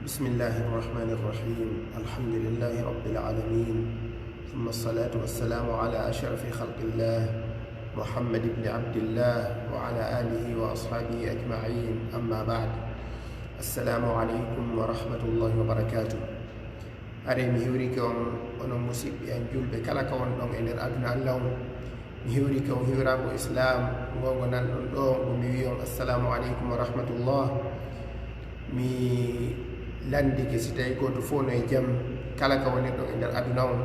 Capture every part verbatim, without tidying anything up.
بسم الله الرحمن الرحيم. الحمد لله رب العالمين. ثم الصلاة والسلام على أشرف خلق الله محمد بن عبد الله وعلى آله وأصحابه أجمعين. أما بعد. السلام عليكم ورحمة الله وبركاته. Haray mi hiwrike on, onon musiɓɓe an julɓe kala ka wonɗon e nder aduna Alla on. Mi hiwrike on hiwraango Islaam, ngo ngo nanɗon ɗoo, ngo mi wi'i on, "Assalaamu aleykum wa rahmatullah." Mi lanndike si tawii gooto fof no e jam, kala ka wonirɗon e nder aduna on.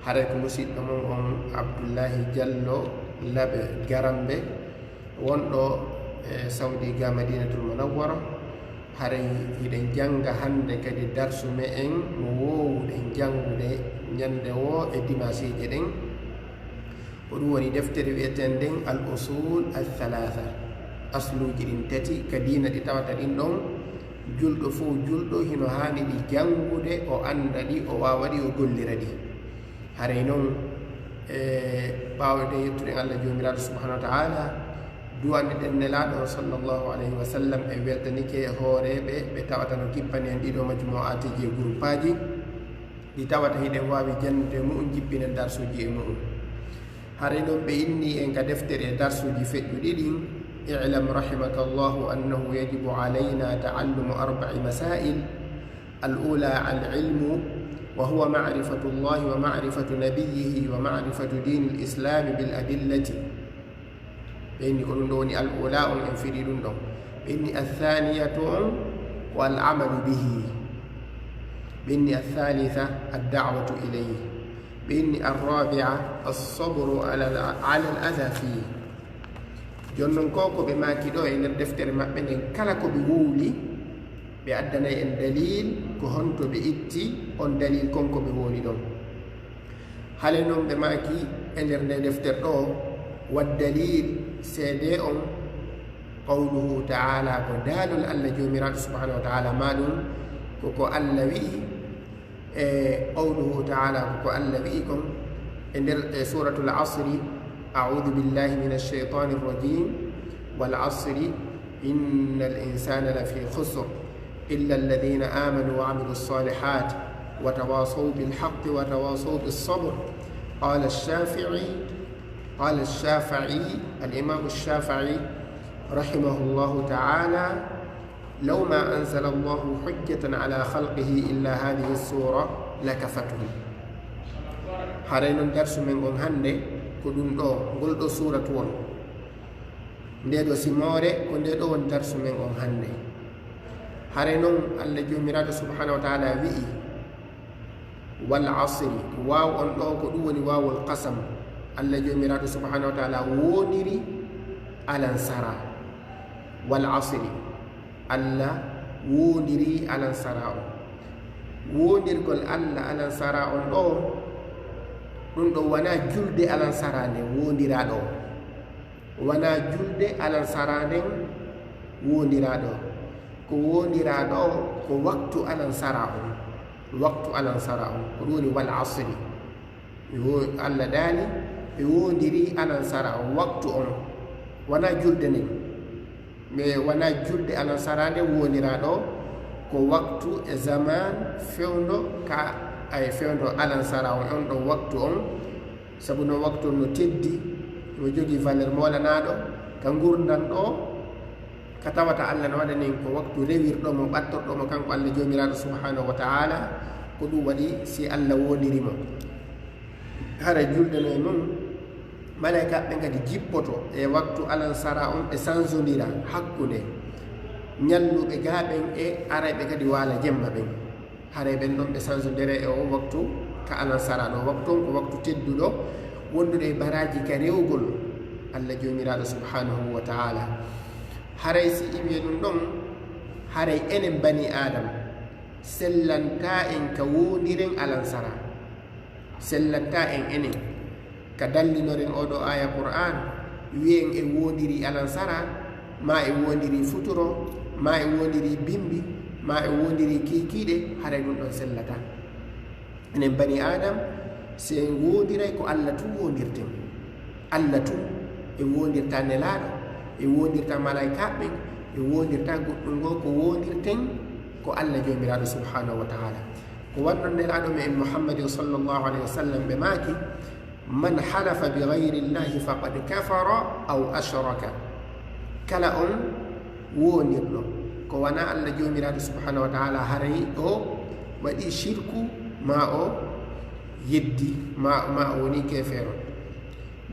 Haray ko musiɗɗo mon on Abdullahi Jallo Laɓe Garambe, wonɗo e Saudi ga Madinatul Munawwara. Haray hiɗen jannga hannde kadi darsu me'en mo woowuɗen janngude ñannde woo e dimaasiije ɗen. Ko ɗum woni deftere wi'eten nden Al Usul Al Thalatha, asluuji ɗin tati ka diina ɗi tawata ɗin ɗon, julɗo fof julɗo hino haani ɗi janngude, o annda ɗi, o waawa ɗi, o gollira ɗi. Haray non, e ɓaawo ɗen yettuɗen Alla Joomiraaɗo Subhaanahu wa Ta'aala, du'aniɗen Nelaaɗo on sallallahu alayhi wa sallam, en weltanike e hooreeɓe ɓe tawata no kippani en ɗiɗo majmu'aatiji e guruppaaji ɗi tawata hiɗen waawi jannude e mu'un, jippinen darsuuji e mu'un. Haray non ɓe inni en ka deftere darsuuji feƴƴuɗi ɗin, اعلم رحمك الله أنه يجب علينا تعلم أربع مسائل. الأولى العلم، وهو معرفة الله ومعرفة نبيه ومعرفة دين الإسلام بالأدلة. Ɓe inni ko ɗum ɗo woni al ula on, en firi ɗum ɗon. Ɓe inni al thaniyatu on ko al amalu bihi. Ɓe inni al thalitha ad da'watu ilayhi. Ɓe inni al rabi'a as sabru ala al, ala al adha fihi. Jooni non ko, ko ɓe maaki ɗo e nder deftere maɓɓe nden, kala ko ɓe wowli, ɓe addanay en dalil, ko honto ɓe itti on dalil kon ko ɓe wowli ɗon. Haray non ɓe maaki e nder nde deftere ɗo, wa dalil, seede on, qawluhu ta'ala, ko daalol Alla Joomiraaɗo Subhaanahu wa Ta'aala, maa ɗum ko ko Alla wi'i, e qawluhu ta'ala, ko ko Alla wi'i kon e nder, e Suuratul Asri, أعوذ بالله من الشيطان الرجيم. والعصر إن الإنسان لفي خسر إلا الذين آمنوا وعملوا الصالحات وتواصوا بالحق وتواصوا بالصبر. قال الشافعي، قال الشافعي، الإمام الشافعي رحمه الله تعالى، لو ما أنزل الله حجة على خلقه إلا هذه السورة لكفتهم. Haray non darsu men on hannde ko ɗum ɗo, ngol ɗo suuratu on. Nde ɗo simoore ko nde ɗo woni darsu men on hannde. Haray non Alla Joomiraaɗo Subhaanahu wa Ta'aala wi'i, wal asri, waaw on ɗo ko ɗum woni waawul qasam. Alla Joomiraaɗo Subhaanahu wa Ta'aala woondiri alansara. Wal asri, Alla woondiri alansara on. Woondirgol Alla alansara on ɗo, ɗum ɗo wonaa julde alansara nden woondiraa ɗo. Wonaa julde alansara nden woondiraa ɗo. Ko woondiraa ɗo ko waktu alansara on. Waktu alansara on. Ko ɗum woni wal asri. Ɓe wo-, Alla daali, ɓe woondiri alansara on, waktu on. Wonaa julde nden. Mais wonaa julde alansara nde woondiraa ɗo, ko waktu e zaman fewndo ka, ay, fewndo alansara on, on ɗon waktu on. Sabu no waktu on no teddi, no jogii valeur moolanaaɗo ka ngurndan ɗo, ka tawata Alla no waɗani en ko waktu rewirɗo mo, ɓattorɗo mo kanko Alla Joomiraaɗo Subhaanahu wa Ta'aala. Ko ɗum waɗi si Alla woondiri mo. Hara julde no e mum, malaykaaɓe ɓen kadi jippoto e waktu alansara on, ɓe sanzondira hakkunde ñalluɓe gaa ɓen e arayɓe kadi waala jemma ɓen. Haray ɓen ɗon ɓe sanzondere e o waktu ka alansara ɗo. Waktu on ko waktu tedduɗo, wonduɗo e baraaji ka rewugol Alla Joomiraaɗo Subhaanahu wa Ta'aala. Haray si iwi e ɗum ɗon, haray enen bani Aadama sellantaa en ka woondiren alansara. Sellantaa en enen ka dallinoren oo ɗoo aaya Qur'aan, wi'en en woondiri alansara, maa en woondiri futuro, maa en woondiri bimbi, maa en woondiri kiikiiɗe, haray ɗum ɗon sellataa. Enen bani Aadam, si en woondiray, ko Alla tun woondirten. Alla tun, en woondirtaa Nelaaɗo, en woondirtaa malaykaaɓe ɓen, en woondirtaa goɗɗum goo, ko woondirten ko Allah Joomiraaɗo subhaanahu wa ta'ala. Ko waɗi noon Nelaaɗo men Muhammadin sallallahu alayhi wa sallam ɓe maaki: "Man halafa bi ghayri Llahi faqad kafara aw ashraka." Kala on woondirɗo ko wanaa Allah Joomiraaɗo subhaanahu wa ta'ala, haray o waɗi shirku, ma o yeddi, ma, ma o woni keefeero.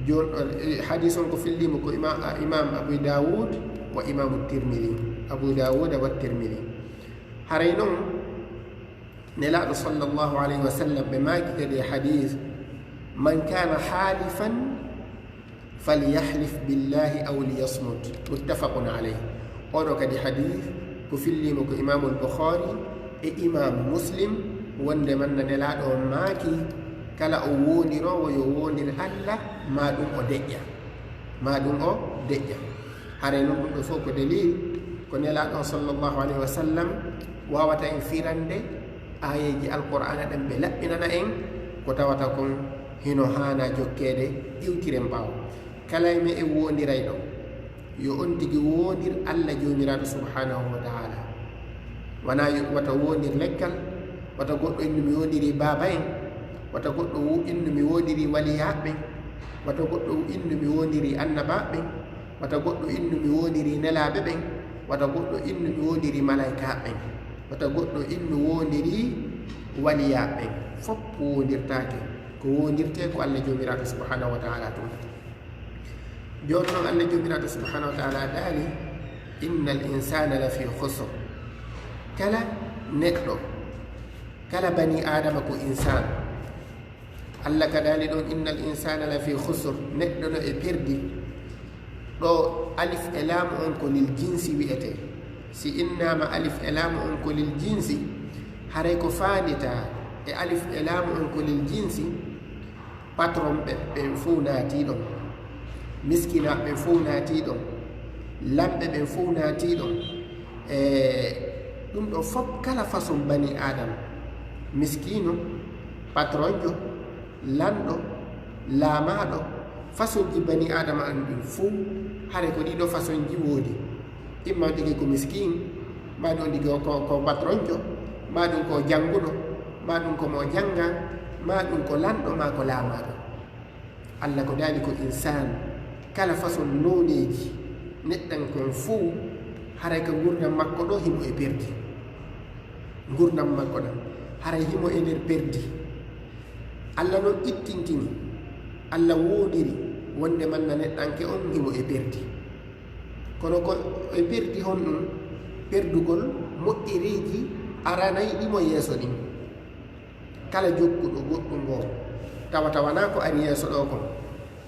Jooni, eh, hadiis on ko filliima ko ima-, a, Imaam Abu Daawuud wa Imaamu Tirmidi. Abu Daawuud wa Tirmidi. Haray noon, Nelaaɗo sallallahu alayhi wa sallam ɓe maaki kadi e hadiis: "Man kaana haalifan falyahlif billahi aw liyasmut." Muttafaqun alayh. Oɗo kadi hadiis ko filliima ko Imaamul Bukhaari e Imaamu Muslim, wonde man na Nelaaɗo on maaki: "Kala o woondiroowo yo woondir Allah, ma ɗum o deƴƴa, ma ɗum o deƴƴa." Haray noon ɗum ɗo fof ko dalil ko Nelaaɗo on sallallahu alayhi wa sallam waawata en firande aayeeji Alqur'aana ɗen, ɓe laɓɓinana en ko tawata kon hino haana jokkeede, iwtiren ɓaawo. Kala e men e woondirayɗo, yo on tigi woondir Allah Joomiraaɗo subhaanahu wa ta'ala. Wanaa yo, wata woondir leggal, wata goɗɗo innu mi woondirii baaba en, wata goɗɗo wo-, innu mi woondirii waliyaaɓe ɓen, wata goɗɗo innu mi woondirii annabaaɓe ɓen, wata goɗɗo innu mi woondirii nelaaɓe ɓen, wata goɗɗo innu mi woondirii malaykaaɓe ɓen, wata goɗɗo innu woondirii waliyaaɓe ɓen. Fof woondirtaake. Ko woondirtee ko Allah Joomiraaɗo subhaanahu wa ta'ala tun. Jooni noon, Allah Joomiraaɗo subhaanahu wa ta'ala daali: "Innal insaana la fii khusr." Kala neɗɗo, kala banii Aadama ko insaan. Allah ka daali ɗon: "Innal insaana la fii khusr." Neɗɗo no e perdi. Ɗo alif e laamu on ko lil jinsi wi'etee. Si innaama alif e laamu on ko lil jinsi, haray ko faanditaa e alif e laamu on ko lil jinsi, patron ɓe, ɓen fow naatii ɗon, miskinaaɓe ɓen fow naatii ɗon, lamɓe ɓen fow naatii ɗon. E ɗum ɗo fof, kala façon banii Aadama, miskiino, patronjo, lanɗo, laamaaɗo, façonji banii Aadama an ɗin fow, hare ko ɗiɗo façonji woodi. Imma on tigi ko miskin, maa ɗum on tigi ko, ko patronjo, maa ɗum ko jannguɗo, maa ɗum ko mo jannga, maa ɗum ko lanɗo, maa ko laamaaɗo. Allah ko daali ko insaan, kala façon nooneeji neɗɗanke on fow, haray ka ngurndan makko ɗo himo e perdi. Ngurndan makko ɗan, haray himo e nder perdi. Allah non ittintini, Allah woondiri wonde man na neɗɗanke on himo e perdi. Kono ko e perdi honɗum? Perdugol moƴƴereeji aranayɗi mo yeeso ɗin. Kala jokkuɗo goɗɗum ngoo, tawata wanaa ko ari yeeso ɗoo kon,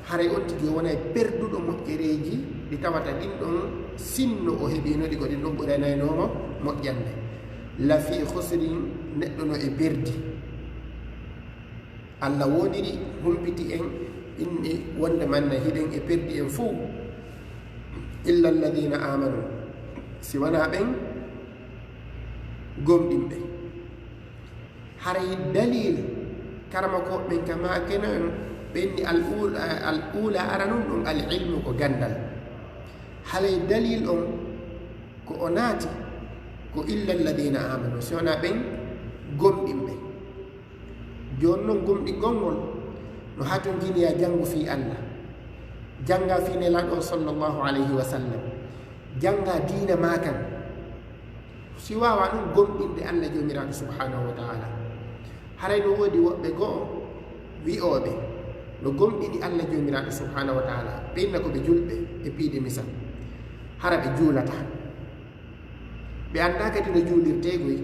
haray on tigi o wonay perduɗo moƴƴereeji ɗi tawata ɗin ɗon sinno o heɓiino ɗi, ko ɗin ɗon ɓuranaynoo mo moƴƴande. La fii khusrin, neɗɗo no e perdi. Allah woondiri, humpiti en, inni wonde man na hiɗen e perdi en fow. Illa alladhina amanu, si wanaa ɓen gomɗinɓe. Haray dalil, karamokooɓe ɓen ka maakeno en, ɓe inni al ula, al ula aranun ɗum al ilmu, ko ganndal. Haray dalil on ko o naati ko illa alladhina amanu, si wanaa ɓen gomɗinɓe. Jooni non, gomɗingol ngol no hatonjini e janngu fii Allah, jannga fii Nelaaɗo on sallallahu alayhi wa sallam, jannga diina maa kan. Si waawaa ɗum gomɗinde Allah Joomiraaɗo subhaanahu wa ta'ala, haray no woodi woɓɓe goo wi'ooɓe no gomɗini Allah Joomiraaɗo subhaanahu wa ta'ala, ɓe inna ko ɓe julɓe e piide misal, hara ɓe juulataa. Ɓe anndaa kadi no juulirtee goy.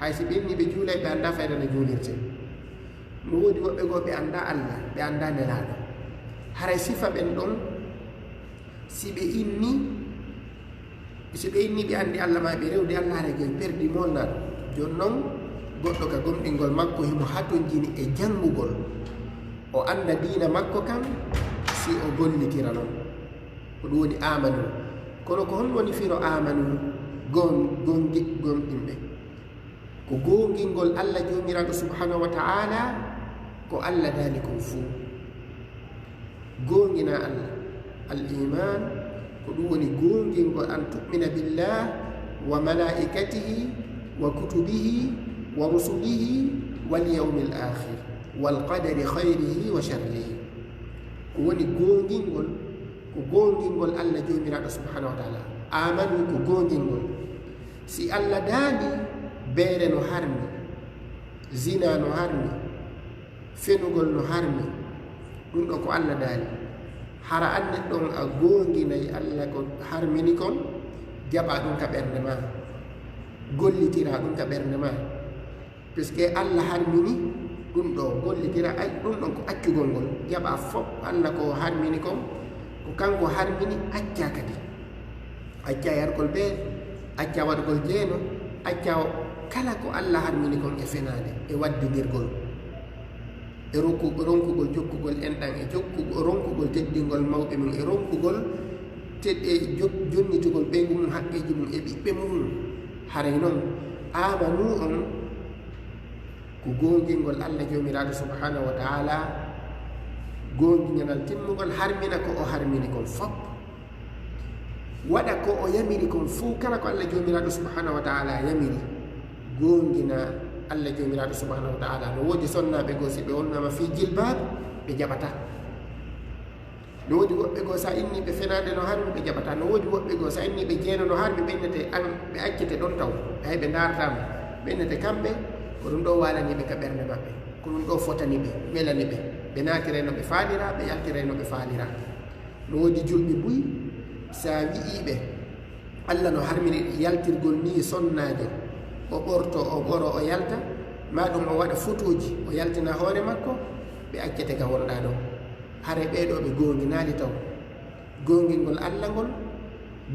Hay si ɓe inni ɓe juulay, ɓe anndaa fayda no juulirtee. No woodi woɓɓe goo ɓe anndaa Allah, ɓe anndaa Nelaaɗo. Haray sifa ɓen ɗon, si ɓe inni, si ɓe inni ɓe anndi Allah, maa ɓe rewde Allah, haray koye perdi molnaaɗo. Jooni non, goɗɗo ka gomɗingol makko himo hatonjini e janngugol, o annda diina makko kan, si o gollitira non. Ko ɗum woni aamanu. Kono ko honɗum woni firo aamanu? Gon-, gongi-, gomɗinɓe. Ko goongingol Allah Joomiraaɗo subhaanahu wa ta'ala, ko Allah daali kon fuu. Goonginaa Allah. Al iman, ko ɗum woni goongingol, an tu'mina billah wa malaikatihi وكتبه ورسله واليوم الآخر والقدر خيره وشره. Ko woni goongingol, ko goongingol Allah Joomiraaɗo subhanahu wa taala. Aamanu ko goongingol. Si Allah daali beere no harmi, zina no harmi, fenugol no harmi, ɗum ɗo ko Allah daali. Hara an neɗɗo on a goonginay Allah ko harmini kon, jaɓa ɗum ka ɓernde ma, gollitira ɗum ka ɓernde ma. Puisque Allah harmini ɗum ɗo, gollitira ay ɗum ɗon ko accugol ngol, jaɓa fof Allah ko harmini kon, ko kanko harmini, acca kadi. Acca yargol beere, acca waɗugol jeeno, acca kala ko Allah harmini kon e fenaande, e waddindirgol, e ronku-, ronkugol jokkugol enɗan, e jokku-, ronkugol teddingol mawɓe mum, e ronkugol ted-, e jok-, jonnitugol ɓeyngu mum, haqqeeji mum, e ɓiɓɓe mum. Haray non, aamanu on ko goongingol Allah Joomiraaɗo subhanahu wa taala, goonginanal timmugol, harmina ko o harmini kon fof. Waɗa ko o yamiri kon fof, kala ko Allah Joomiraaɗo subhanahu wa taala yamiri, goongina Allah Joomiraaɗo subhanahu wa taala. No woodi sonnaaɓe goo, si ɓe wonnaama fii jilbaab, ɓe jaɓata. No woodi woɓɓe goo, sa inni ɓe fenaande no harmi, ɓe jaɓata. No woodi woɓɓe goo, sa inni ɓe jeeno no harmi, ɓe innete an, ɓe accete ɗon taw. Hay ɓe ndaarataama. Ɓe innete kamɓe, ko ɗum ɗo waalani ɓe ka ɓernde maɓɓe. Ko ɗum ɗo fotani ɓe, welani ɓe. Ɓe naatiray no ɓe faalira, ɓe yaltiray no ɓe faalira. No woodi julɓe buy, sa wi'ii ɓe, Allah no harmini yaltirgol nii sonnaajo, o ɓorto, o ɓoro, o yalta, maa ɗum o waɗa fotooji, o yaltina hoore makko, ɓe accete ka wonɗaa ɗon. Haray ɓee ɗoo ɓe goonginaali taw. Goongingol Allah ngol,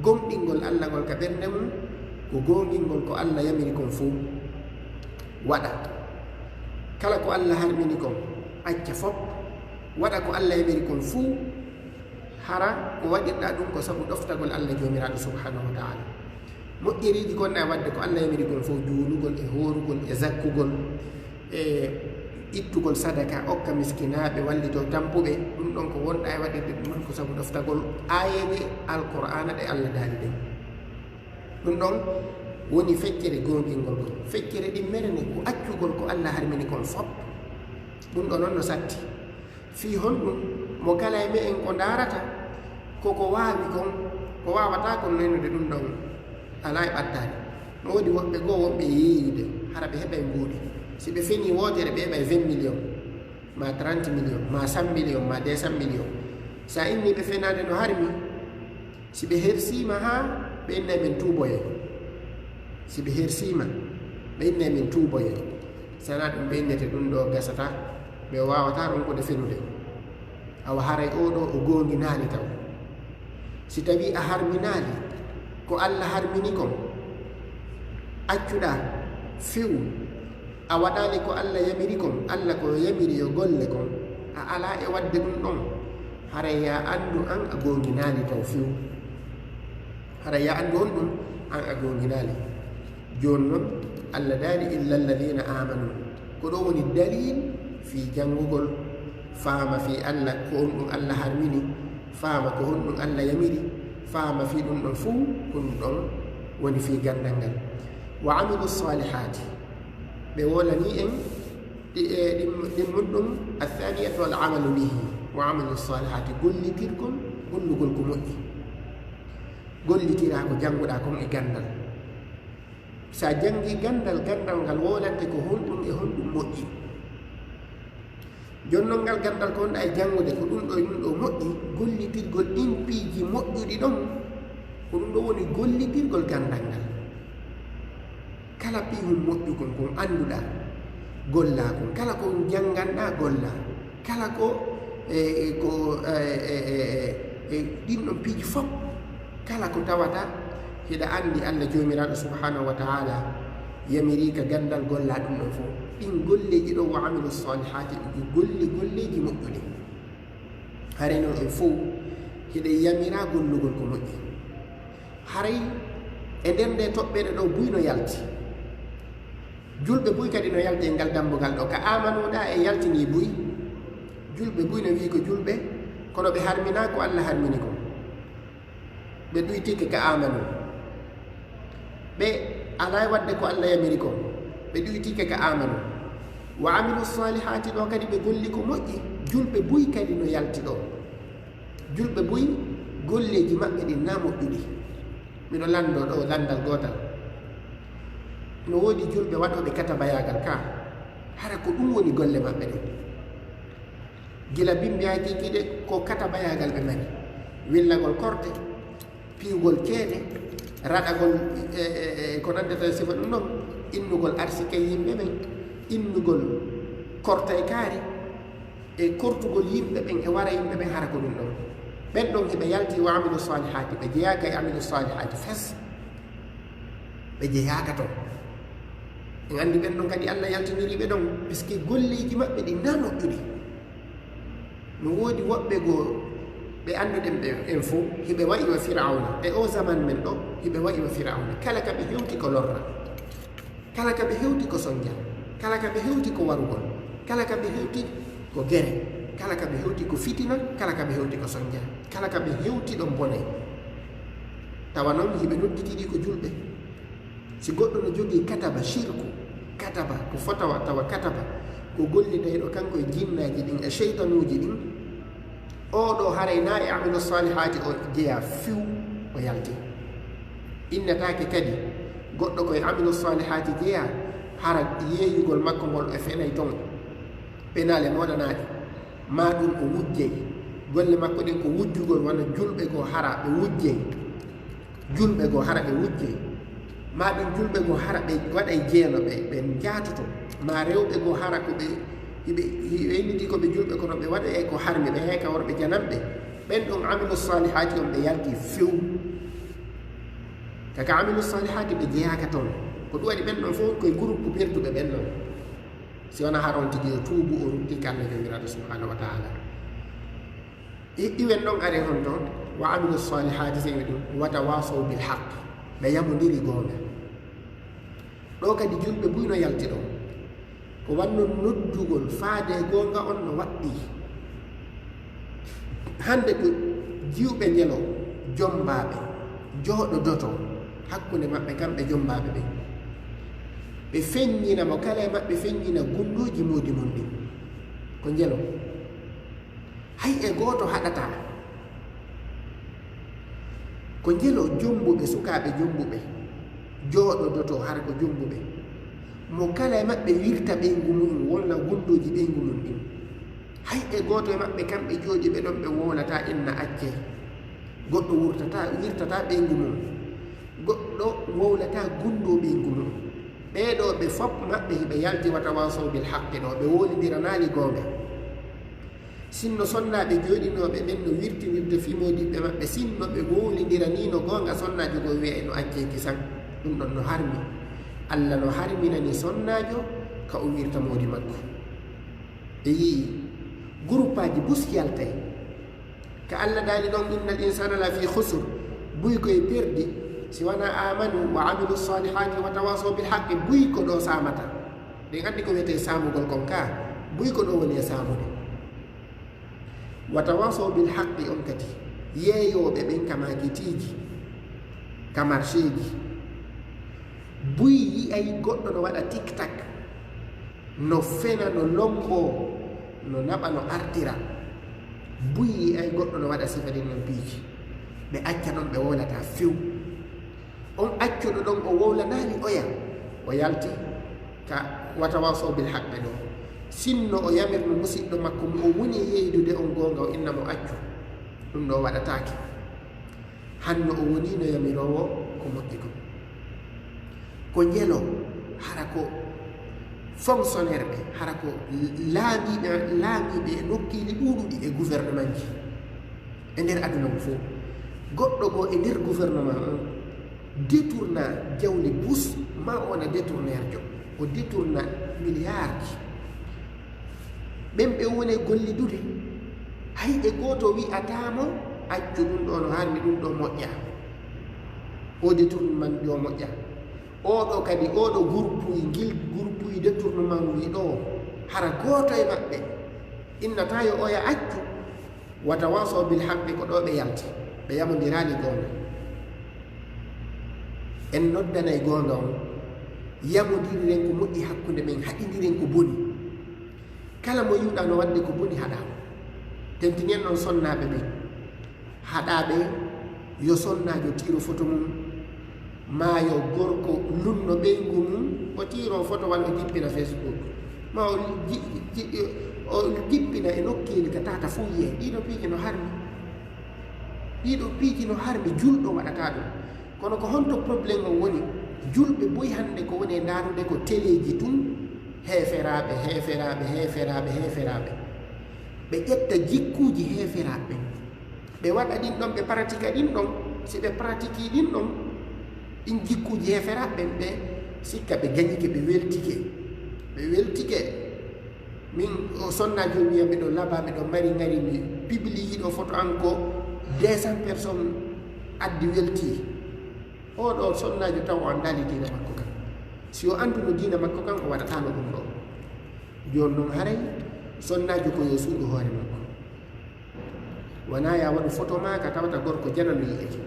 gomɗingol Allah ngol ka ɓernde mum, ko goongingol ko Allah yamiri kon fow. Waɗa kala ko Allah harmini kon, acca fof, waɗa ko Allah yamiri kon fow, hara ko waɗirɗaa ɗum ko sabu ɗoftagol Allah Joomiraaɗo subhanahu wa taala. Moƴƴereeji gonɗa e waɗde ko Allah yamiri kon fof, juulugol e hoorugol e zakkugol e ittugol sadaka, okka miskinaaɓe, wallitoo tampuɓe, ɗum ɗon ko wonɗa e waɗirde ɗum ɗon ko sabu ɗoftagol aayeeje Alqur'aana ɗe Allah daali ɗen. Ɗum ɗon woni feccere goongingol ngol. Feccere ɗimmere ne ko accugol ko Allah harmini kon fof. Ɗum ɗon non no satti. Fii honɗum? Mo kala e me'en ko ndaarata ko ko waawi kon, ko waawataa kon naynude ɗum ɗon alaa e ɓattaade. No woodi woɓɓe goo wonɓe e yeeyude, hara ɓe heɓay mbuuɗi. Si ɓe fenii wootere, ɓe heɓay vingt millions, maa trente millions, maa cent millions, maa deux cent millions. Sa inni ɓe fenaande no harmi, si ɓe hersiima haa ɓe innay men tuuboye. Si ɓe hersiima, ɓe innay men tuuboye. Sana ɗum ɓe innete ɗum ɗo gasata, ɓe waawataa ronkude fenude. Awa haray oo ɗoo o goonginaali taw. Si tawii a harminaali ko Allah harmini kon, accuɗaa few, a waɗaali ko Allah yamiri kon, Allah ko yamiri yo golle kon, a alaa e waɗde ɗum ɗon, haray yaa anndu an a goonginaali taw few. Haray yaa anndu honɗum? An a goonginaali. Jooni non, Allah daali, "Illa alladhina amanu." Ko ɗoo woni dalil fii janngugol, faama fii Allah, ko honɗum Allah harmini, faama ko honɗum Allah yamiri, faama fii ɗum ɗon fow, ko ɗum ɗon woni fii ganndal ngal. "Wa amilu salihati." Ɓe wolanii en ɗi, e, ɗin, ɗin mun ɗum, "Athaniyatu wal amalu bihi." "Wa amilu salihati", gollitirgol, gollugol ko moƴƴi. Gollitiraa ko jannguɗaa kon e ganndal. Sa janngii ganndal, ganndal ngal wolante ko honɗum e honɗum moƴƴi. Jooni non ngal ganndal ko wonɗaa e janngude, ko ɗum ɗo e ɗum ɗo moƴƴi, gollitirgol ɗin piiji moƴƴuɗi ɗon, ko ɗum ɗo woni gollitirgol ganndal ngal. Kala piihun moƴƴukun kun annduɗaa, gollaa kun. Kala ko jannganɗaa, gollaa. Kala ko, e, e, ko, e, e, e, e, e, ɗin ɗon piiji fof, kala ko tawata hiɗa anndi Allah Joomiraaɗo subhanahu wa ta'ala yamiri ka ganndal, gollaa ɗum ɗon fof. Ɗin golleeji ɗon, "wa amilu salihati", ɗi golli golleeji moƴƴuɗi. Haray non en fof hiɗen yamiraa gollugol ko moƴƴi. Haray e nder nde toɓɓere ɗo buy no yalti. Julɓe buy kadi no yalti e ngal dambugal ɗo. Ka aamanuɗaa e yaltinii buy. Julɓe buy no wi'i ko julɓe, kono ɓe harminaa ko Allah harmini kon. Ɓe ɗuytike ka aamanu. Ɓe Alaa e waɗde ko Allah yamiri kon, ɓe ɗuytike ka aamanu. Wa amilu salihaati, ɗo kadi ɓe golli ko moƴƴi, julɓe buy kadi no yalti ɗo. Julɓe buy, golleeji maɓɓe ɗin na moƴƴuɗi. Miɗo lanndoo ɗo lanndal gootal. No woodi julɓe waɗooɓe katabayaagal ka, hara ko ɗum woni golle maɓɓe ɗen. Gila bimbi haqiiqi de, ko katabayaagal ɓe mari. Willagol korte, piyugol ceede, raɗagol, e, e, e, ko nanndata e sifa ɗum ɗon, innugol arsike yimɓe ɓen, innugol korte e kaari, e kortugol yimɓe ɓen, e wara yimɓe ɓen, hara ko ɗum ɗon. Ɓen ɗon hiɓe yalti wa amilu salihaati, ɓe jeyaaka e amilu salihaati fes, ɓe jeyaaka ton. En anndi ɓen ɗon kadi Allah yaltiniri ɓe ɗon, puisque golleeji maɓɓe ɗin na moƴƴuɗi. No woodi woɓɓe goo ɓe annduɗen ɓe en fow, hiɓe wa'i wa Firawna. E o zaman men ɗo, hiɓe wa'i wa Firawna. Kala ka ɓe hewti ko lorra. Kala ka ɓe hewti ko sonja. Kala ka ɓe hewti ko warugol. Kala ka ɓe hewti ko gere. Kala ka ɓe hewti ko fitina. Kala ka ɓe hewti ko sonja. Kala ka ɓe hewti ɗon bonay. Tawa non hiɓe nodditiɗi ko julɓe. Si goɗɗo no jogii kataba, shirku, kataba, ko fotawa tawa kataba, ko gollidayɗo kanko e jinnaaji ɗin e sheytanuuji ɗin, oo ɗoo haray na e amilu salihaati o jeyaa few, o yalti. Innataake kadi goɗɗo ko e amilu salihaati jeyaa, hara yeeyugol makko ngol e fenay ton, penaale moɗanaaɗe, maa ɗum o wujjay, golle makko ɗen ko wujjugol wano julɓe goo hara ɓe wujjay. Julɓe goo hara ɓe wujjay, maa ɓen julɓe goo hara ɓe waɗay jeeno, ɓe, ɓe njaatoto, maa rewɓe goo hara ko ɓe, hiɓe, hiɓe inniti ko ɓe julɓe, kono ɓe waɗay ko harmi, ɓe heeka worɓe jananɓe. Ɓen ɗon amilu salihaati on, ɓe yalti few. Kaka amilu salihaati, ɓe jeyaaka ton. Ko ɗum waɗi ɓen ɗon fow koye groupe perduɓe ɓen ɗon. Si wonaa hara on tigi yo tuubu, o ruttii ka Allah Joomiraaɗo subhanahu wa ta'ala. I, iwen ɗon ari hon toon, wa amilu salihaati, sey ɓe ɗum, wa tawasaw bil haqq, ɓe yamondiri goonga. Ɗo kadi julɓe buy no yalti ɗon. Ko wanno noddugol faade e goonga on no waɗɗii. Hannde ko jiwɓe njelo, jombaaɓe, jooɗodoto hakkunde maɓɓe kamɓe jombaaɓe ɓen. Ɓe feññina mo kala e maɓɓe, feññina gunndooji moodi mum ɗin. Ko njelo. Hay e gooto haɗataa. Ko njelo jombuɓe, sukaaɓe jombuɓe, jooɗodoto hara ko jombuɓe. Mo kala e maɓɓe wirta ɓeyngu mu'un, walla gunndooji ɓeyngu mum ɗin. Hay e gooto e maɓɓe kamɓe jooɗiiɓe ɗon ɓe wowlataa inna accee. Goɗɗo wurtataa, wirtataa ɓeyngu mum. Goɗɗo wowlataa gunndoo ɓeyngu mum. Ɓee ɗoo ɓe fop maɓɓe hiɓe yalti wa tawasaw bil haqqi ɗoo, ɓe wowlindiranaali goonga. Sinno sonnaaɓe jooɗinooɓe ɓen no wirtinirde fii moodiɓɓe maɓɓe, sinno ɓe wowlindiraniino goonga, sonnaajo goo wi'a e no accee kisan, ɗum ɗon no harmi. Alla no harminani sonnaajo ka o wirta moodi makko. Ɓe yi'i guruppaaji bus yaltay. Ka Alla daali ɗon, innal insana la fi khusr, buy koye perdi, si wanaa amanu wa amilu salihati wa tawasaw bil haqqi, buy ko ɗoo saamata. Ɗen anndi ko wiyetee saamugol kon ka, buy ko ɗoo woni e saamude. Wa tawasaw bil haqqi on kadi, yeeyooɓe ɓen ka maakitiiji, ka marseeji. Buy yi'ay goɗɗo no waɗa tik-tak, no fena, no lomboo, no naɓa, no artira. Buy yi'ay goɗɗo no waɗa sifa ɗin non piiji. Ɓe acca ɗon, ɓe wowlataa few. On accuɗo ɗon, o wowlanaali oya, o yalti ka wa tawasaw bil haqqi ɗoo. Sinno o yamirno musiɗɗo makko mo o woni e yeydude on goonga, o inna mo accu, ɗum ɗoo waɗataake. Hanno o woniino yamiroowo ko moƴƴi kon. Ko njelo, hara ko fonctionnaire ɓe, hara ko laamiiɓe, laamiiɓe e nokkeeli ɗuuɗuɗi e gouvernement ji e nder aduna on fow. Goɗɗo goo e nder gouvernement on détourna jawle bus, ma o wona détourneerjo, o détourna milliard ji. Ɓen ɓe woni e gollidude, hay e gooto wi'ataa mo, "Accu ɗum ɗoo no harmi, ɗum ɗoo moƴƴaa." O détournement ɗoo moƴƴaa. Oo ɗoo kadi, oo ɗoo gurpuy, ngil gurpuy détournement wi ɗoo, hara gooto e maɓɓe innataa yo oya accu. Wa tawasaw bil haqqi, ko ɗoo ɓe yalti, ɓe yamondiraali goonga. En noddanay goonga on, Yamondiriren ko moƴƴi hakkunde men, haɗindiren ko boni. Kala mo yi'uɗaa no waɗde ko boni, haɗaa mo. Tentinien noon sonnaaɓe ɓen. Haɗaaɓe yo sonnaajo tiro foto mum, maa yo gorko lunno ɓeyngu mum, o tiro foto walla o jippina Facebook. Ma o ji-, ji-, o jippina e nokkeeli ka tata fof yiyee. Ɗiɗo piiji no harmi. Ɗiɗo piiji no harmi, julɗo waɗataa ɗum. Kono ko honto problème o woni? Julɓe buy hannde ko woni e ndaarude ko teleeji tun, heeferaaɓe, heeferaaɓe, heeferaaɓe, heeferaaɓe. Ɓe ƴetta jikkuuji heeferaaɓe ɓen. Ɓe waɗa ɗin ɗon, ɓe pratika ɗin ɗon. Si ɓe pratiki ɗin ɗon, ɗin jikkuuji heeferaaɓe ɓen, ɓe sikka ɓe gañike, ɓe weltike. Ɓe weltike. Min, o sonnaajo wiya, miɗo laba, miɗo mari ŋari, mi pibliyi ɗo foto an ko deux cents personnes addi welti. O ɗo sonnaajo taw o anndaali diina makko kan. Si o annduno diina makko kan, o waɗataano ɗum ɗo. Jooni noon haray sonnaajo ko yo suuɗu hoore makko. Wonaa ya waɗu foto maa ka tawata gorko janano yiyata.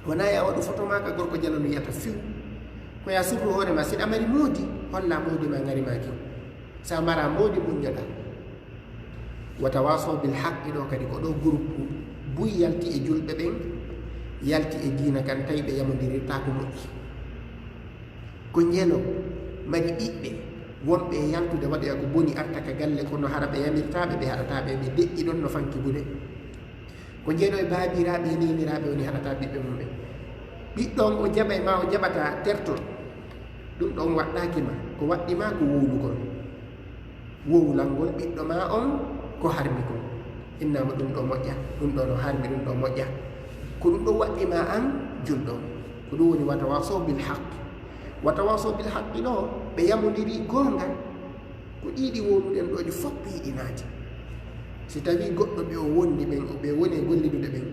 Wonaa ya waɗu foto maa ka gorko janano yiyata few. Ko ya surru hoore maa, si ɗa mari moodi, holla moodi maa ŋari maa kin. Sa mara moodi, muññoɗaa. Wa tawasaw bil haqqi ɗo kadi ko ɗo groupe buy yalti e julɓe ɓen, yalti e diina kan, tawi ɓe yamondirirtaa ko moƴƴi. Ko njelo mari ɓiɓɓe wonɓe e yaltude waɗoya ko boni, arta ka galle, kono hara ɓe yamirtaa ɓe, ɓe haɗataa ɓe, ɓe deƴƴi ɗon no fanki gude. Ko njelo e baabiraaɓe e neeniraaɓe woni haɗataa ɓiɓɓe mum ɓen. Ɓiɗɗo on o jaɓay ma o jaɓataa, terto. Ɗum ɗon waɗɗaaki ma, ko waɗɗi ma ko wowlugol. Wowlangol ɓiɗɗo ma on ko harmi kon. Inna mo ɗum ɗo moƴƴa, ɗum ɗo no harmi, ɗum ɗo moƴƴa. Ko ɗum ɗo waɗɗi ma an julɗo on. Ko ɗum woni wa tawasaw bil haqq. Wa tawasaw bil haqqi ɗo, ɓe yamondiri goonga. Ko ɗiɗi wowluɗen ɗo, ɗi fof yiɗi naati. Si tawii goɗɗo ɓe o wondi ɓen, ɓe woni e gollidude ɓen,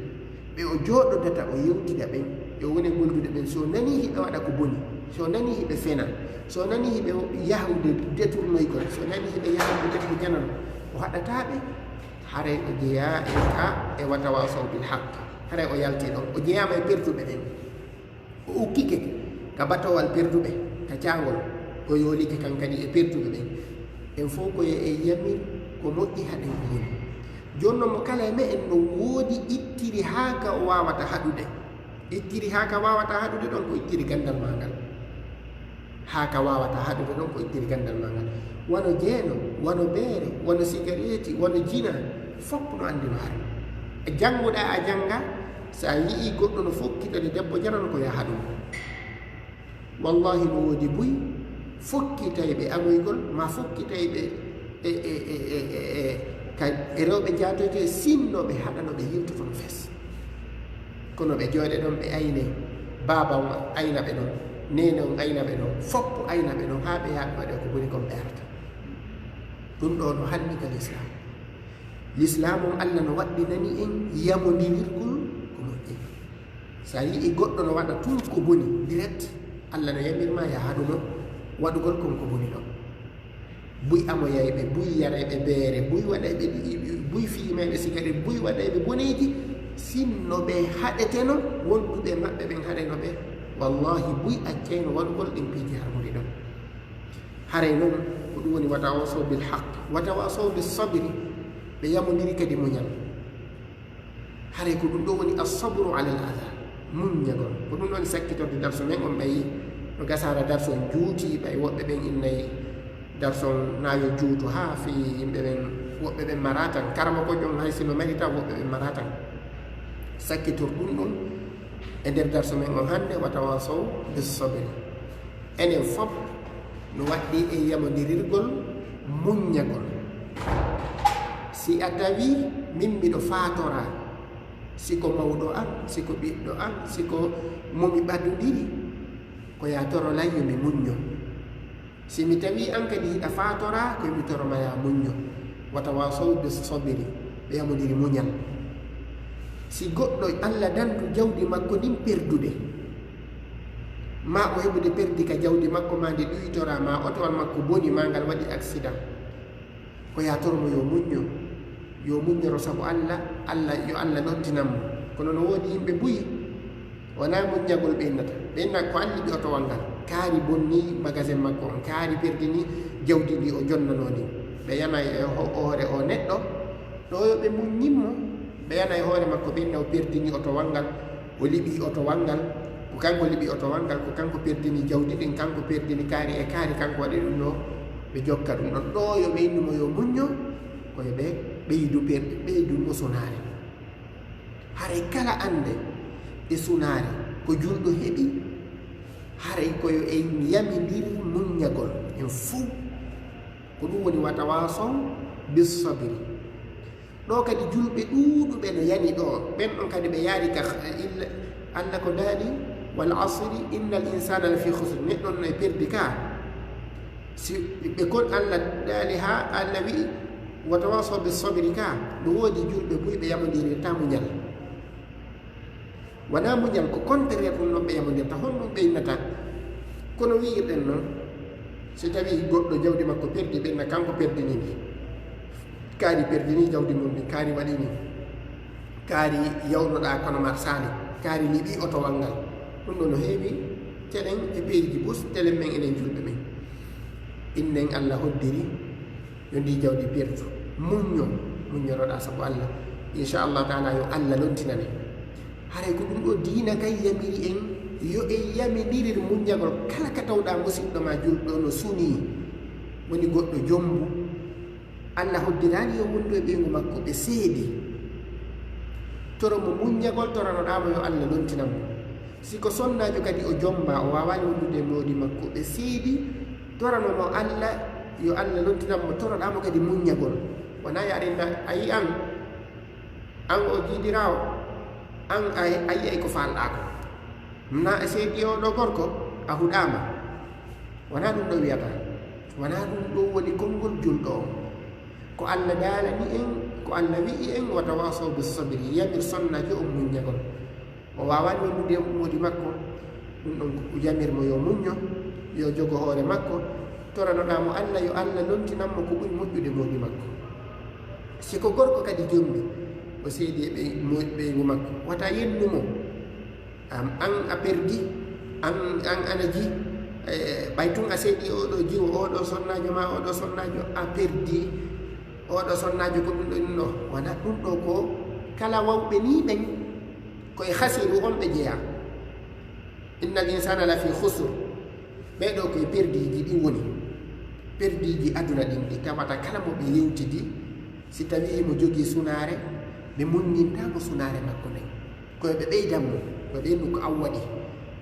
ɓe o jooɗodata o yewtida ɓen, ɓe o woni e gollidude ɓen, si o nanii hiɓe waɗa ko boni, si o nanii hiɓe fena, si o nanii hiɓe yahude detournoygol, si o nanii hiɓe yahude debbo janano, o haɗataa ɓe, haray o jeyaa e ka e wa tawasaw bil haqq, haray o yaltii ɗon, o jeyaama e pertuɓe ɓen. O ukkike ka batowal perduɓe, ka caangol, o yoolike kan kadi e perduɓe ɓen. En fof ko yo en yamir ko moƴƴi, haɗen ko boni. Jooni non mo kala e me'en no woodi ittiri haa ka o waawata haɗude. Ittiri haa ka waawata haɗude ɗon ko ittiri ganndal maa ngal. Haa ka waawata haɗude ɗon ko ittiri ganndal maa ngal. Wano jeeno, wano beere, wano sigareeti, wano jina, fof no anndi no harmi. Jannguɗaa a jannga, so a yi'ii goɗɗo no fokkitani debbo janano ko yaha ɗum. Wallahi no woodi buy fokkitayɓe amoygol, ma fokkitayɓe e, e, e, e, e, e, ka, e rewɓe jaatoyte, sinno ɓe haɗano ɓe yiltoto no fes. Kono ɓe jooɗe ɗon, ɓe ayne, baaba on ayna ɓe ɗon, neene on ayna ɓe ɗon, foppo ayna ɓe ɗon, haa ɓe yaaɓe waɗe ko boni kon ɓe arata. Ɗum ɗo no harmi ka Lislaam. Lislaam on, Allah no waɗɗinani en yamondirirgol ko moƴƴi. So a yi'ii goɗɗo no waɗa tun ko boni, direct, Allah no yamirma ya haɗuno waɗugol kon ko boni ɗon. Buy amoyayɓe, buy yarayɓe beere, buy waɗayɓe, buy fiimayɓe sigaret, buy waɗayɓe boneeji, sinno ɓe haɗeteno, wonduɓe maɓɓe ɓen haɗeno ɓe, wallahi, buy accayno waɗugol ɗin piiji harmuɗi ɗon. Haray non, ko ɗum woni wa tawasaw bil haqq, wa tawasaw bis sabri, ɓe yamondiri kadi muñal. Haray ko ɗum ɗo woni as-sabru ala al-adha, muññagol. Ko ɗum ɗon sakkitorde darso men on, ɓay no gasaara darso on juuti, ɓay woɓɓe ɓen innay darso on na yo juutu, haa fii yimɓe ɓen, woɓɓe ɓen mara tan. Karamokoojo on hay si no mari tan, woɓɓe ɓen mara tan. Sakkitor ɗum ɗon e nder darso men on hannde, wa tawasaw bis sabri. Enen fof no waɗɗi e yamondirirgol muññagol. Si a tawi min miɗo faatoraa, si ko mawɗo an, si ko ɓiɗɗo an, si ko mo mi ɓadondiri, ko ya toro lan yo mi muñño. Si mi tawi an kadi hiɗa faatoraa, ko yo mi toro ma ya muñño. Wa tawasaw bis sabri, ɓe yamondiri muñal. Si goɗɗo Allah dandu jawdi makko ndin perdude, ma o heɓude perdi ka jawdi makko, ma nde ɗuytoraa, ma otowal makko boni, ma ngal waɗi accident, ko ya toro mo yo muñño, yo muññoro sabu Allah, Allah, yo Allah noddinan mo. Kono no woodi yimɓe buy, Wonaa muññagol ɓe innata. Ɓe inna ko an liɓi otowal ngal. Kaari bonni magasin makko on. Kaari perdini jawdi ndi o jonnanoo ndin. Ɓe yana e ho-, hoore o neɗɗo. Ɗo yo ɓe muññin mo. Ɓe yana e hoore makko ɓe inna o perdini otowal ngal. O liɓi otowal ngal. Ko kanko liɓi otowal ngal. Ko kanko perdini jawdi ndin. Kanko perdini kaari e kaari. Kanko waɗi ɗum ɗo. Ɓe jokka ɗum ɗon. Ɗo yo ɓe innu mo yo muñño. Ko yo ɓe ɓeydu per-, ɓeydu mo sunaare. Haray kala annde e sunaare ko julɗo heɓi, haray ko yo en yamindir muññagol en fow. Ko ɗum woni wa tawasaw bis sabri. Ɗo kadi julɓe ɗuuɗuɓe no yani ɗo, ɓen ɗon kadi ɓe yaari ka illa, Alla ko daali, "Wal asri, innal insana lafi khusr." Neɗɗo no e perdi ka. Si ɓe kon Alla daali ha Alla wi'i, "Wa tawasaw bis sabri" ka, no woodi julɓe buy ɓe yamondirirta muñal. Wonaa muñal, ko contraire ɗum noon ɓe yamondirta. Honɗum ɓe innata? Kono wi'irɗen noon, si tawii goɗɗo jawdi makko perdi, ɓe inna kanko perdini ndi. Kaari perdini jawdi mum ndi, kaari waɗi ni. Kaari yawnoɗaa kono marsaali, kaari liɓi otowal ngal. Ɗum ɗo no heewi, telen e peeji bus, telen men enen julɓe men. Innen Alla hoddiri, yo ndi jawdi perdu. Muñño, muññoroɗaa sabu Alla. Inchallahu taala yo Alla lontinane. Haray ko ɗum ɗo diina kay yamiri en, yo en yamidirir muññagol kala ka tawɗaa musiɗɗo ma julɗo no sunii. Woni goɗɗo jombu. Alla hoddiraani yo wondu e ɓeyngu makko ɓe seedi. Toro mo muññagol, toranoɗaa mo yo Alla lontinan mo. Si ko sonnaajo kadi o jomba, o waawaani wondude e moodi makko ɓe seedi, torano mo Alla, yo Alla lontinan mo, toroɗaa mo kadi muññagol. Wonaa yo aɗa inna, a yi'an, an o jiidiraawo, an a, a yi'ay ko faalɗaa ko. Na a seedi o ɗo gorko, a huɗaama. Wonaa ɗum ɗo wiyata. Wonaa ɗum ɗo woni konngol julɗo on. Ko Alla daalani en, ko Alla wi'i en, "Wa tawasaw bis sabri", yamir sonnaajo on muññagol. O waawaani wondude e moodi makko, ɗum ɗon ko yamir mo yo muñño, yo jogo hoore makko, toranoɗaa mo Alla, yo Alla lontinan mo ko ɓuri moƴƴude moodi makko. Si ko gorko kadi jombi, o seedi e ɓey-, mo-, ɓeyngu makko, wata yennu mo. Am, an a perdi, an, an ana ji, eh, ɓay tun a seedi oɗo jiwo, oɗo sonnaajo ma, oɗo sonnaajo a perdi, oɗo sonnaajo ko ɗum ɗo ɗum ɗo. Wonaa ɗum ɗo ko kala wawɓe ni ɓen, ko e khasiru on ɓe jeyaa. Innal insana lafi khusr. Ɓee ɗo ko e perdiiji ɗi woni. Perdiiji aduna ɗin ɗi tawata kala mo ɓe yewtidi, si tawii mo jogii sunaare, ɓe muññintaa mo sunaare makko nden. Ko ɓe ɓeydan mo, ko ɓe innu ko an waɗi,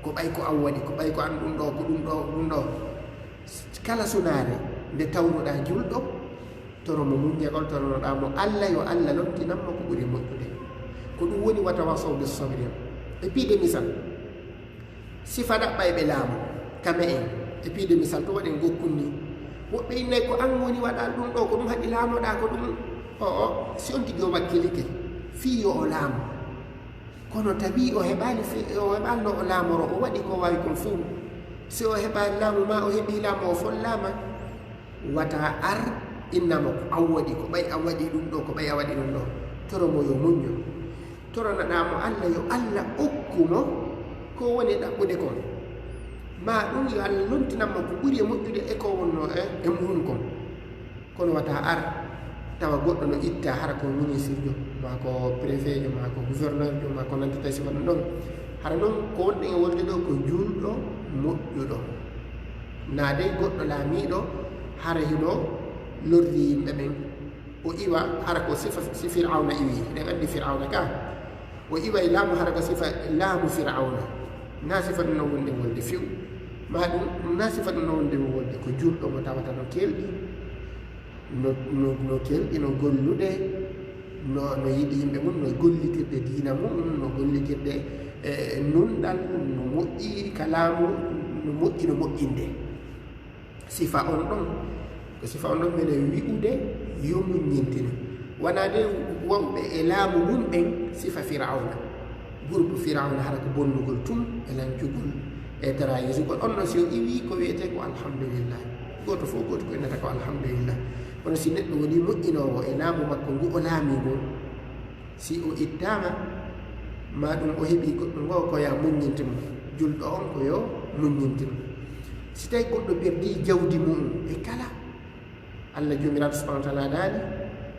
ko ɓay ko an waɗi, ko ɓay ko an ɗum ɗo, ko ɗum ɗo, ɗum ɗo. Kala sunaare nde tawruɗaa julɗo, toro mo muññagol, toronoɗaa mo Alla, yo Alla lontinan mo ko ɓuri moƴƴude. Ko ɗum woni wa tawasaw bis sabri. E piide misal, sifa ɗaɓɓayɓe laamu, kame en, e piide misal to waɗen gokkun ni. Woɓɓe innay ko an woni waɗal ɗum ɗo, ko ɗum haɗi laamoɗaa, ko ɗum. O, o, si on tigi o wakkilike, fii yo o laamu. Kono tawi o heɓaali fe-, o heɓaali no o laamoro, o waɗi ko waawi kon fof. Si o heɓaali laamu ma, o heɓii laamu, o follaama, wata ar innama ko an waɗi, ko ɓay an waɗi ɗum ɗo, ko ɓay a waɗi ɗum ɗo. Toro mo yo muñño. Toronoɗaa mo Alla, yo Alla okku mo ko woni ɗaɓɓude kon. Ma ɗum yo Alla lontinan mo ko ɓuri e moƴƴude e ko wonnoo e, e muɗum kon. Kono wata ar tawa goɗɗo no itta hara ko ministrejo, ma ko préfetjo, ma ko gouverneurjo, ma ko nantata e sifa ɗum ɗon. Hara noon ko wonɗen e wolde ɗo ko juulɗo moƴƴuɗo. Naa dey goɗɗo laamiiɗo hara hino lorri yimɓe ɓen. O iwa hara ko sifa, si Firawna iwi. Eɗen anndi Firawna ka. O iwa e laamu hara ko sifa laamu Firawna. Naa sifa ɗum no wonde wolde few. Ma ɗum, naa sifa ɗum no wonde wolde ko juulɗo mo tawata no kelɗi. No, no, no kelɗi, no gollude, no, no yiɗi yimɓe mum, no gollitirde diina mum, no gollitirde, eh, nunɗal, no moƴƴi ka laamu, no moƴƴi, no moƴƴinde. Sifa on ɗon, ko sifa on ɗon minen wi'ude yo muññintine. Wonaa de wawɓe e laamu mum ɓen sifa Firawna. Groupe Firawna hara ko bonnugol tun e lancugol e trahirugol. On non si o iwi ko wiyetee ko alhamdulillah. Gooto fof gooto ko innata ko alhamdulillah. Kono si neɗɗo woni moƴƴinoowo e laamu makko ngu o laami ngun, si o ittaama, Ma ɗum o heɓi goɗɗo ngo, ko ya muññinte mo. Julɗo on ko yo muññinte mo. Si tawi goɗɗo perdi jawdi mu'um e kala, Allah Joomiraaɗo subhanahu wa taala daali: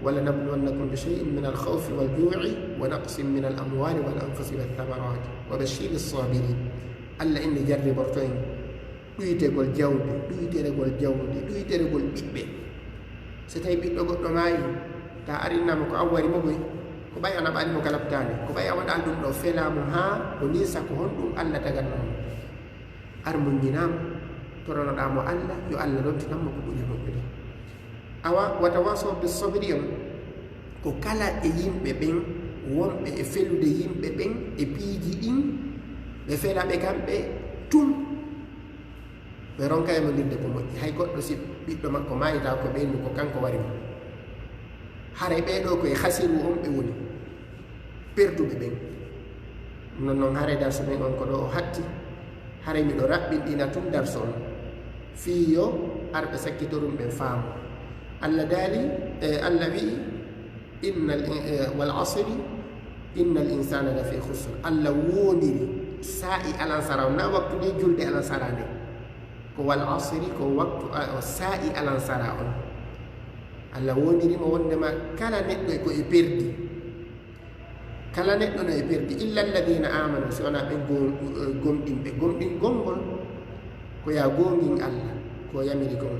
"Wa lanabluwannakum bi shay'in min al-khawfi wal-ju'i wa naqsin min al-amwali wal-anfusi wath-thamarati wa bashshiri s-sabirin." Allah inni jarriborto en ɗuytegol jawdi, ɗuyteregol jawdi, ɗuyteregol ɓiɓɓe. So tawi ɓiɗɗo goɗɗo maayi, ta arinnama ko an wari mo koy, ko ɓay ana ɓaali mo ka laptaani, ko ɓay a waɗaali ɗum ɗo felaa mo haa o ninsa, ko honɗum Allah tagatnoo mo? Ar muññinaa mo, toronoɗaa mo Allah, yo Allah lontinan mo ko ɓuri moƴƴude. Awa, wa tawasaw bis sabri on, ko kala e yimɓe ɓen wonɓe e felude yimɓe ɓen e piiji ɗin, ɓe fela ɓe kamɓe tun, ɓe ronka e mo dirde ko moƴƴi. Hay goɗɗo si ɓiɗɗo makko maayita ko ɓeyndu, ko kanko wari mo. Haray ɓee ɗoo ko e khasiru on ɓe woni, perduɓe ɓen. Non non haray darso men on ko ɗo o hatti. Haray miɗo raɓɓinɗina tun darso on fii yo arɓe sakkitorun ɓen faamu. Allah daali, e, Allah wi'i, "Innal in-, e, wal asri, innal insana lafi khusr." Allah woniri saa'i alansara on, na waktu nde julde alansara nde. Ko wal asri, ko waktu, a, o saa'i alansara on. Allah woniri mo wondema kala neɗɗo e ko e perdi. Kala neɗɗo no e perdi, illa alladina amanu, si wonaa ɓen gom-, gomɗinɓe. Gomɗingol ngol, ko ya goongin Allah, ko yamiri kon.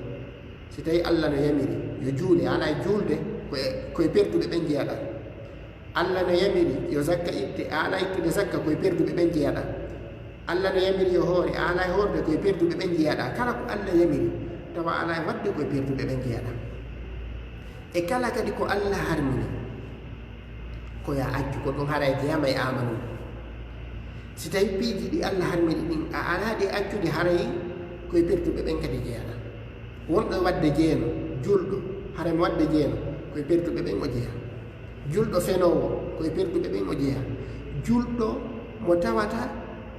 Si tawi Allah no yamiri yo juule, a alaa e juulde, ko e, ko e perduɓe ɓen njeyaɗaa. Allah no yamiri yo zakka itte, a alaa e ittude zakka, ko e perduɓe ɓen njeyaɗaa. Allah no yamiri yo hoore, a alaa e hoorde, ko e perduɓe ɓen njeyaɗaa. Kala ko Allah yamiri, tawa a alaa e waɗde, ko e perduɓe ɓen njeyaɗaa. E kala kadi ko Allah harmini, ko ya accu, ko ɗum haray jeyama e amanu. Si tawi piiji ɗi Allah harmini ɗin, a alaa ɗi accude, haray ko e perduɓe ɓen kadi jeyaɗaa. Wonɗo e waɗde jeeno, julɗo, haray mo waɗde jeeno, ko e perduɓe ɓen o jeyaa. Julɗo fenoowo, ko e perduɓe ɓen o jeyaa. Julɗo mo tawata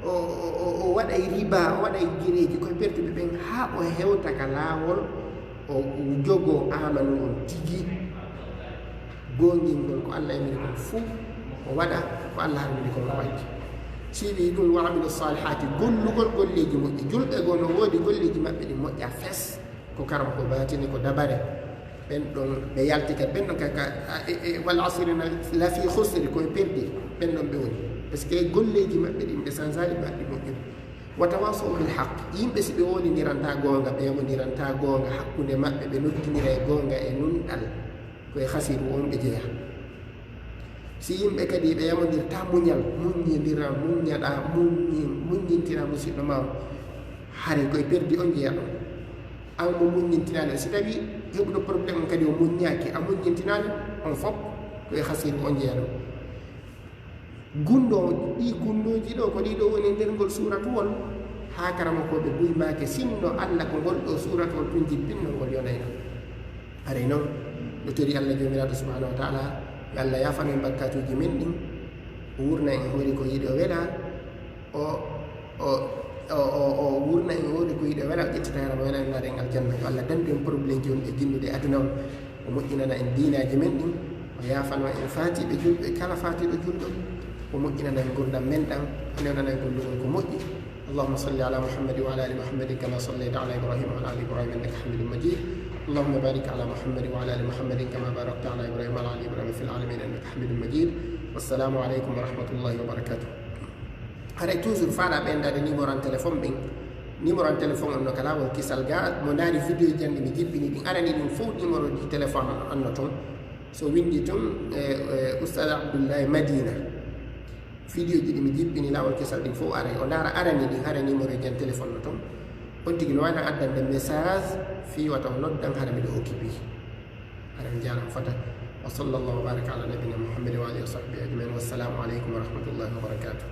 o, o, o, o waɗay riba, o waɗay gineeji, ko e perduɓe ɓen, haa o hewta ka laawol, o, o jogoo amanu on tigi. Goongingol ko Allah yamiri kon fuu, o waɗa ko Allah harmini kon, o waɗi. Si wii ɗum, "Wa amilu salihati," gollugol golleeji moƴƴi. Julɓe goo no woodi golleeji maɓɓe ɗi moƴƴa fes, ko karam, ko baatini, ko dabare. Ɓen ɗon ɓe yalti kadi, ɓen ɗon ka, ka, a, e, e, wal asri na lafi khusri, ko e perdi, ɓen ɗon ɓe woni. Parce que golleeji maɓɓe ɗin ɓe sansaali, ɓe waɗi moƴƴude. Wa tawasaw bil haqq, yimɓe si ɓe wowlindiranta goonga, ɓe yamondiranta goonga hakkunde maɓɓe, ɓe noddidiray goonga e nunɗal, ko e khasiru on ɓe jeyaa. Si yimɓe kadi ɓe yamondirta muñal, muññindira, muññaɗa, muññi-, muññintina musiɗɗo ma on, haray ko e perdi on jeyaa ɗon. An mo muññintinaali, si tawi heɓuɗo problème on kadi o muññaaki, a muññintinaali, on fop ko e khasiru on jeyaa ɗon. Gunndooji, ɗii gunndooji ɗoo, ko ɗii ɗoo woni e nder ngol suuratuwol, haa karamokooɓe buy maake, sinno Alla ko ngol ɗoo suuratuwol tun jippinno ngol yonayno. Haray non, no tori Alla Joomiraaɗo Subhaanahu wa Ta'aala, yo Alla yaafano en bakkaatuuji men ɗin, o wuurna en hoore ko yiɗi o wela, o, o, o, o, o wuurna en hoore ko yiɗi o wela, o ƴettita haram o wela en naada en aljanna. Yo Alla dandu en problèmeji wonɗi e jinndude e aduna on. O moƴƴinana en diinaaji men ɗin, o yaafano en faatiiɓe julɓe, kala faatiiɗo julɗo, o moƴƴinana en ngurndan men ɗan, o newnana en gollugol ko moƴƴi. اللهم صل على محمد وعلى آل محمد كما صليت على إبراهيم وعلى آل إبراهيم إنك حميد مجيد. اللهم بارك على محمد وعلى آل محمد كما باركت على إبراهيم وعلى آل إبراهيم في العالمين إنك حميد مجيد. والسلام عليكم ورحمة الله وبركاته. Haray toujours faaɗa ɓeydaade numéro an téléphone ɓen. Numéro an téléphone on no ka laawol kisal ga, mo ndaari vidéo ji an ɗi mi jippini ɗin, arani ɗin fof numéro ji téléphone an no ton. So winndi ton, e, e, Oustaz Abdoulaye Madina. Vidéo ji ɗi mi jippini laawol kisal ɗin fof aray. O ndaara arani ɗin, haray numéro ji an téléphone no ton. On tigi no waawi addande message fii wata o noddan hara miɗo occupé. Haray on jaaraama fota. وصلى الله وبارك على نبينا محمد وآله وصحبه أجمعين. والسلام عليكم ورحمة الله وبركاته.